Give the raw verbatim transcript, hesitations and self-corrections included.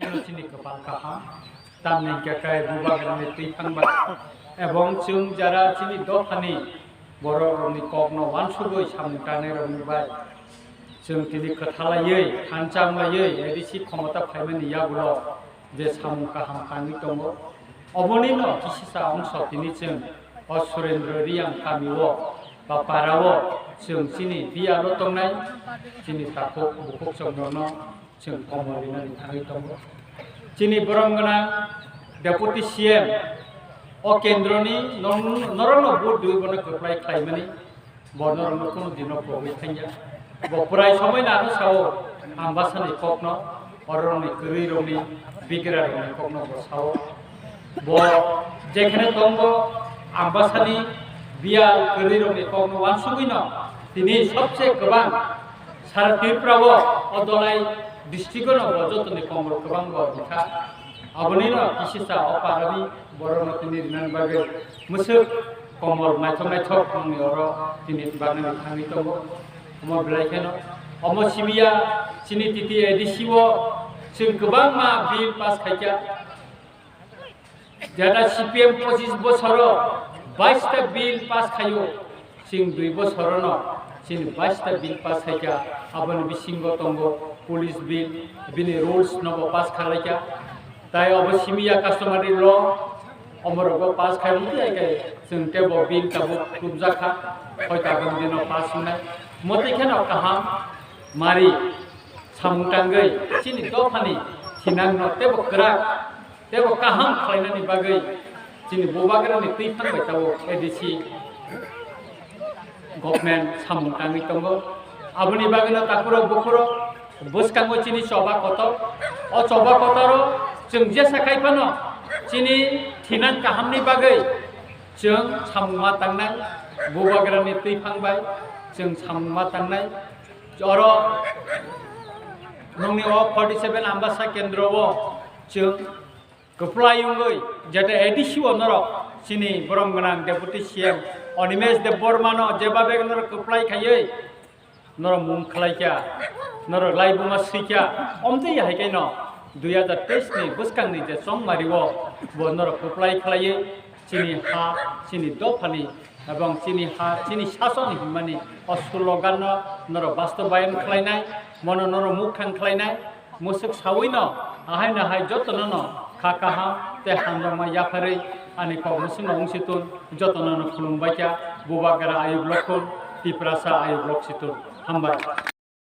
Chini kwpal kaham, tamni hwnkhe khe bubagrani twi thangba. Ebong chwng jara chini dophani borok rokni kokno wansugwi samung tangnai rokni bai chwng tini kwthalaiwi, thanchang laiwi, A D C khomota phaimani yagulo je samung kaham tangwi tongo. Obonino kisisa ongso tini chwng o Surendra Riyang kamio ba parao chwng chini biyalo tongnai chini takhuk bukhuk chongrokno chwng komor rinani thangwi tongo. Chini borom gwnang Deputy C M o kendroni nong-, norokno vote rwi bono kwplai khlaimani, bo norokno kunu dino kwrwi thangya. Bo pwrai somoi nano sao Ambasani kokno, ororokni kwrwirokni, bigrarokni kokno bo sao. Bo jekhene tongo Ambasani biyal kwrwirokni kokno wansugwino tini sobse kwbang sara Tripura o, o Dholai district o no bo jotoni komor kwbang bo wngkha. Aboni no kisisa o parani borok no tini rinani bagwi mwswk komor naithok naithok wngni oro tini bagwi thangwi tongo. Omo belai kheno omo simiya chini titi A D C o chwng kwbangma bill pass khaikha. Jeta C P M pochis bosoro baista bill pass khaio, chwng dui bosorono chini baista bill pass khaikha, aboni bisingo tongo police bill, bini rules nobo pass khalaikha, tai obo simiya customary law, omorogo pass khai wngkhe, chwng tebo bill tabuk tubjakha, hoi tabuk dino pass wngnai, motwi kheno kaham mari samung tangwi chini dophani thinangno tebo kwrak tebo kaham khlainani bagwi chini bubagrani twi thangbai tabuk A D C government samung tangwi tongo. Aboni bagwino takhurok bukhurok bwskango chini choba kotor. O choba kotoro chwng jesa khai phano chini thinang kahamni bagwi chwng samung ma tangnai, bubagrani twi phangbai chwng samung ma tangnai. Oro nongni o forty seven Ambasa kendro o chwng kwplai wngwi jeta A D C o norok chini borom gwnang Deputy C M Animesh Debbarma no jebabe norok kwplai khaiwi norok mung khlaikha, norok laibuma swikha, omtwi hai khe no dui hajar teis ni bwskangni je chongmari o bo norok kwplai khlaiwi chini ha, chini dophani, ebong chini ha, chini sason hinmani o slogan no norok bastobayon khlainai, mono norok mukthang khlainai, mwswk sawi no, ahai no hai jotono no kha kaham tei hamjakma yapharwi ani kok mwswkno wngsi tun, jotono no khulumbaikha, bubagra ayuk lokhun, Tiprasa ayuk loksi tun. Hambai.